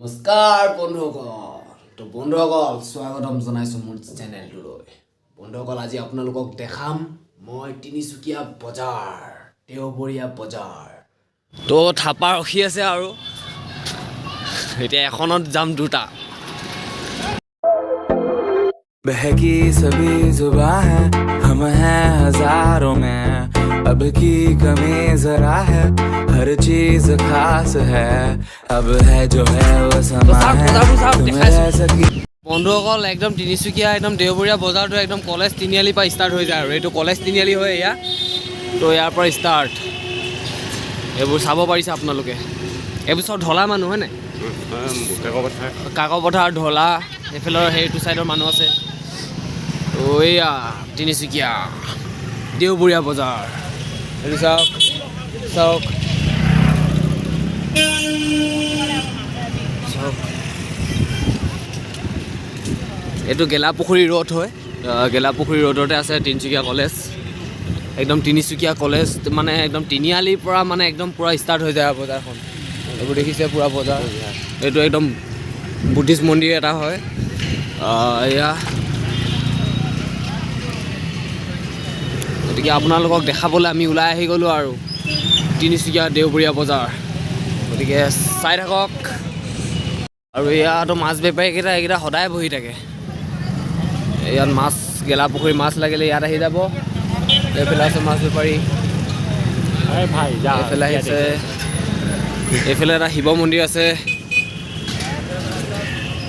নমস্কাৰ বন্ধুসকল। তো বন্ধুসকল, স্বাগতম জনাইছোঁ মোৰ চেনেলটোলৈ। বন্ধুসকল, আজি আপোনালোকক দেখাম মই তিনিচুকীয়া বজাৰ, দেওবৰীয়া বজাৰ। তো থাপা ৰখি আছে আৰু এতিয়া এখনত যাম দুটা। बहकी सभी जुबां है, हम हैं हजारों में। अब की कमी जरा है, हर चीज खास है। अब है जो है वो समा চাওক, है। বজাৰবোৰ চাওক, तुम দেখাইছোঁ। रह सकी বন্ধুসকল, একদম তিনিচুকীয়া একদম দেওবৰীয়া বজাৰটো একদম কলেজ তিনিআলিৰ পৰা ষ্টাৰ্ট হৈ যায় আৰু এইটো কলেজ তিনিআলি হয় এয়া। তো ইয়াৰ পৰা ষ্টাৰ্ট। এইবোৰ চাব পাৰিছে আপোনালোকে, এইবোৰ চব ঢলা মানুহ হয় নাই? কাকপথাৰ, ঢলা, এইফালৰ সেইটো ছাইডৰ মানুহ আছে। তো এইয়া তিনিচুকীয়া দেওবৰীয়া বজাৰ। এইটো চাওক চাওক চাওক, এইটো গেলাপুখুৰী ৰোড হয়। গেলাপুখুৰী ৰোডতে আছে তিনিচুকীয়া কলেজ। একদম তিনিচুকীয়া কলেজ মানে একদম তিনিআলিৰ পৰা মানে একদম পূৰা ষ্টাৰ্ট হৈ যায় আৰু বজাৰখন। এইবোৰ দেখিছে, পূৰা বজাৰ। এইটো একদম বুদ্ধিষ্ট মন্দিৰ এটা হয়। এয়া গতিকে আপোনালোকক দেখাবলৈ আমি ওলাই আহি গ'লোঁ আৰু তিনিচুকীয়া দেওবৰীয়া বজাৰ। গতিকে চাই থাকক। আৰু ইয়াতো মাছ বেপাৰীকেইটা, এইকেইটা সদায় বহি থাকে ইয়াত। মাছ, গেলাপুখুৰী মাছ লাগিলে ইয়াত আহি যাব। এইফালে আছে মাছ বেপাৰী, এইফালে আহিছে। এইফালে এটা শিৱ মন্দিৰ আছে।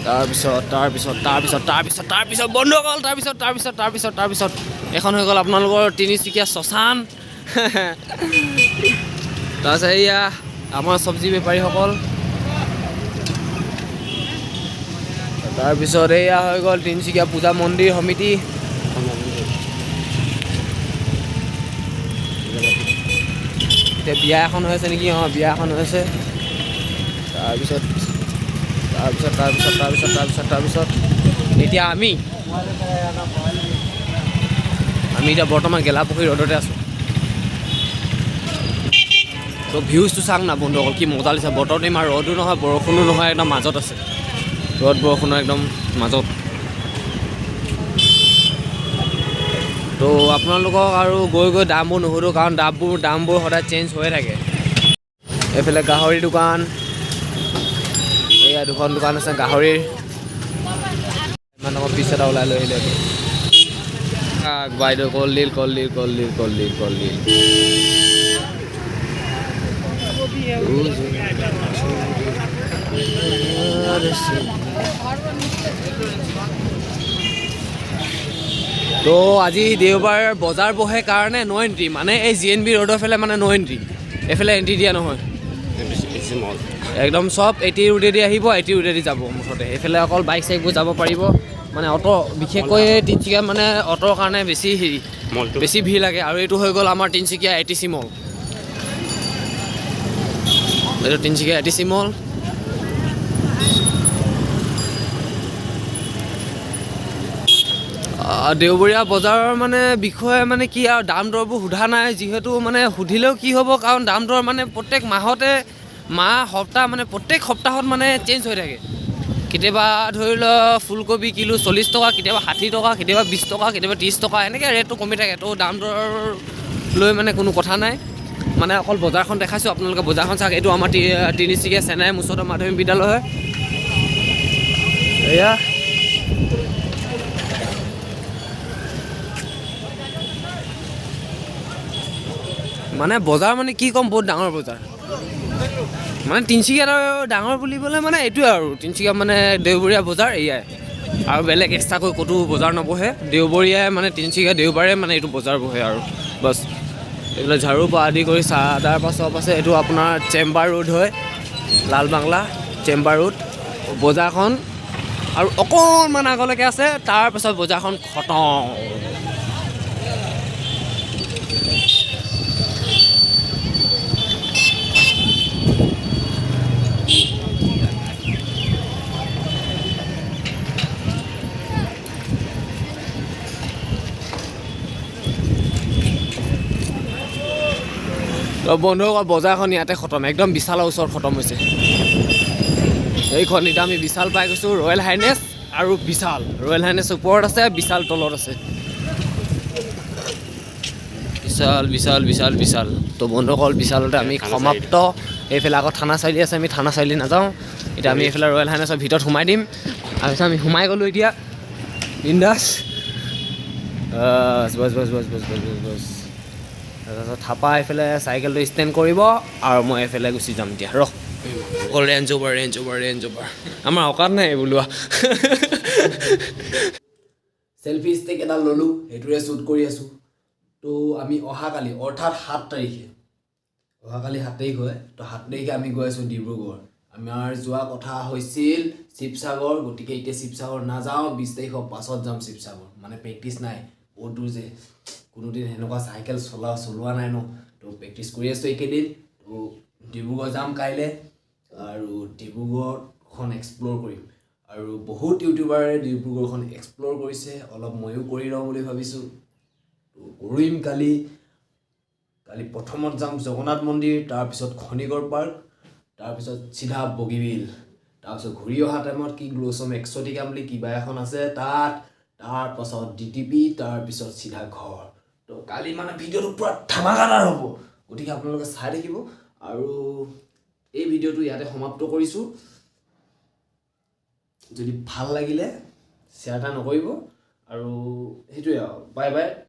তাৰপিছত তাৰপিছত তাৰপিছত তাৰপিছত তাৰপিছত বন্ধুসকল, তাৰপিছত তাৰপিছত তাৰপিছত তাৰপিছত এইখন হৈ গ'ল আপোনালোকৰ তিনিচুকীয়া শ্মশান। তাৰপিছত এইয়া আমাৰ চব্জি বেপাৰীসকল। তাৰপিছত এইয়া হৈ গ'ল তিনিচুকীয়া পূজা মন্দিৰ সমিতি। এতিয়া বিয়া এখন হৈ আছে নেকি? অঁ, বিয়া এখন হৈ আছে। তাৰপিছত তাৰপিছত তাৰপিছত তাৰপিছত তাৰপিছত তাৰপিছত এতিয়া আমি আমি এতিয়া বৰ্তমান গেলাপুখুৰী ৰোডতে আছোঁ। তো ভিউজটো চাওক না বন্ধুসকল, কি মজা লাগিছে। বতৰটো ইমান ৰ'দো নহয়, বৰষুণো নহয়, একদম মাজত আছে। ৰ'দ বৰষুণৰ একদম মাজত। তো আপোনালোকক আৰু গৈ গৈ দামবোৰ নুসুধোঁ, কাৰণ দামবোৰ সদায় চেঞ্জ হৈয়ে থাকে। এইফালে গাহৰি দোকান, এয়া দুখন দোকান আছে গাহৰিৰ। ইমান ডাঙৰ পিচ এটা ওলাই লৈ আহিলে এইটো। বাইদেউ, কলডিল, কলডিল, কলডিল, কলডিল, কলডিল। তো আজি দেওবাৰ, বজাৰ বহে কাৰণে ন' এণ্ট্ৰি। মানে এই জি এন বি ৰোডৰ ফালে মানে ন' এণ্ট্ৰি, এইফালে এণ্ট্ৰি দিয়া নহয়। একদম চব এটি ৰোডেদি আহিব, এটি ৰোডেদি যাব মুঠতে। এইফালে অকল বাইক চাইকবোৰ যাব পাৰিব, মানে অ'টো। বিশেষকৈ তিনিচুকীয়া মানে অ'টোৰ কাৰণে বেছি হেৰি, বেছি ভিৰ লাগে। আৰু এইটো হৈ গ'ল আমাৰ তিনিচুকীয়া এ টি চি মল। এইটো তিনিচুকীয়া এ টি চি মল। দেওবৰীয়া বজাৰৰ মানে বিষয়ে মানে কি আৰু, দাম দৰবোৰ সোধা নাই, যিহেতু মানে সুধিলেও কি হ'ব, কাৰণ দাম দৰ মানে প্ৰত্যেক মাহতে, মাহ, সপ্তাহ, মানে প্ৰত্যেক সপ্তাহত মানে চেঞ্জ হৈ থাকে। কেতিয়াবা ধৰি লওক ফুলকবি কিলো 40 টকা, কেতিয়াবা 60 টকা, কেতিয়াবা 20 টকা, কেতিয়াবা 30 টকা, এনেকৈ ৰেটটো কমি থাকে। তো দাম দৰ লৈ মানে কোনো কথা নাই। মানে অকল বজাৰখন দেখাইছোঁ, আপোনালোকে বজাৰখন চাওক। এইটো আমাৰ তিনিচুকীয়া চেনাই উচ্চতৰ মাধ্যমিক বিদ্যালয় হয় এয়া। মানে বজাৰ মানে কি ক'ম, বহুত ডাঙৰ বজাৰ। মানে তিনিচুকীয়াত আৰু ডাঙৰ বুলিবলৈ মানে এইটোৱে আৰু তিনিচুকীয়া মানে দেওবৰীয়া বজাৰ এয়াই আৰু বেলেগ এক্সট্ৰাকৈ ক'তো বজাৰ নবহে। দেওবৰীয়াই মানে তিনিচুকীয়া দেওবাৰে মানে এইটো বজাৰ বহে আৰু বছ। এইবিলাক ঝাড়ুৰ পৰা আদি কৰি চাহ তাৰ পৰা চব আছে। এইটো আপোনাৰ চেম্বাৰ ৰোড হয়, লাল বাংলা চেম্বাৰ ৰোড। বজাৰখন আৰু অকণমান আগলৈকে আছে, তাৰপিছত বজাৰখন খতম। তো বন্ধুসকল, বজাৰখন ইয়াতে খতম, একদম বিশালৰ ওচৰত খতম হৈছে। এইখন এতিয়া আমি বিশাল পাই গৈছোঁ। ৰয়েল হাইনেছ আৰু বিশাল। ৰয়েল হাইনেছ ওপৰত আছে, বিশাল তলত আছে। বিশাল, বিশাল, বিশাল, বিশাল। তো বন্ধুসকল, বিশালতে আমি সমাপ্ত। এইফালে আকৌ থানা চাৰিআলি আছে, আমি থানা চাৰিআলি নাযাওঁ। এতিয়া আমি এইফালে ৰয়েল হাইনেছৰ ভিতৰত সোমাই দিম। তাৰপিছত আমি সোমাই গ'লোঁ এতিয়া বিন্দাছ। Bus, bus, bus, bus, bus, bus, bus, bus. তাৰপিছত থাপা এইফালে চাইকেলটো ষ্টেণ্ড কৰিব আৰু মই এইফালে গুচি যাম। এতিয়া ৰহ। অকল range over, range over, range over. আমাৰ অকাত নাই বোলোৱা। চেলফি ষ্টিক এডাল ল'লোঁ, সেইটোৰে শ্বুট কৰি আছোঁ। তো আমি অহাকালি, অৰ্থাৎ 7 তাৰিখে, অহাকালি 7 তাৰিখ হয়, তো 7 তাৰিখে আমি গৈ আছোঁ ডিব্ৰুগড়। আমাৰ যোৱা কথা হৈছিল শিৱসাগৰ, গতিকে এতিয়া শিৱসাগৰ নাযাওঁ, 20 তাৰিখৰ পাছত যাম শিৱসাগৰ। মানে প্ৰেক্টিচ নাই, বহুত দূৰ যে, কোনোদিন সেনেকুৱা চাইকেল চলোৱা নাই ন। তো প্ৰেক্টিচ কৰি আছোঁ এইকেইদিন। তো ডিব্ৰুগড় যাম কাইলৈ আৰু ডিব্ৰুগড়খন এক্সপ্ল'ৰ কৰিম। আৰু বহুত ইউটিউবাৰে ডিব্ৰুগড়খন এক্সপ্ল'ৰ কৰিছে, অলপ ময়ো কৰি লওঁ বুলি ভাবিছোঁ। তো কৰিম কালি। কালি প্ৰথমত যাম জগন্নাথ মন্দিৰ, তাৰপিছত খনিগড় পাৰ্ক, তাৰপিছত চিধা বগীবিল, তাৰপিছত ঘূৰি অহা টাইমত কি গ্ল'ছম এক্সটিকা বুলি কিবা এখন আছে তাত, তাৰপাছত ডিটিপি, তাৰপিছত চিধা ঘৰ। তো কালি মানে ভিডিঅ'টো পূৰা ধামাকাদাৰ হ'ব, গতিকে আপোনালোকে চাই থাকিব। আৰু এই ভিডিঅ'টো ইয়াতে সমাপ্ত কৰিছোঁ। যদি ভাল লাগিলে শ্বেয়াৰ এটা নকৰিব আৰু সেইটোৱে আৰু বাই বাই।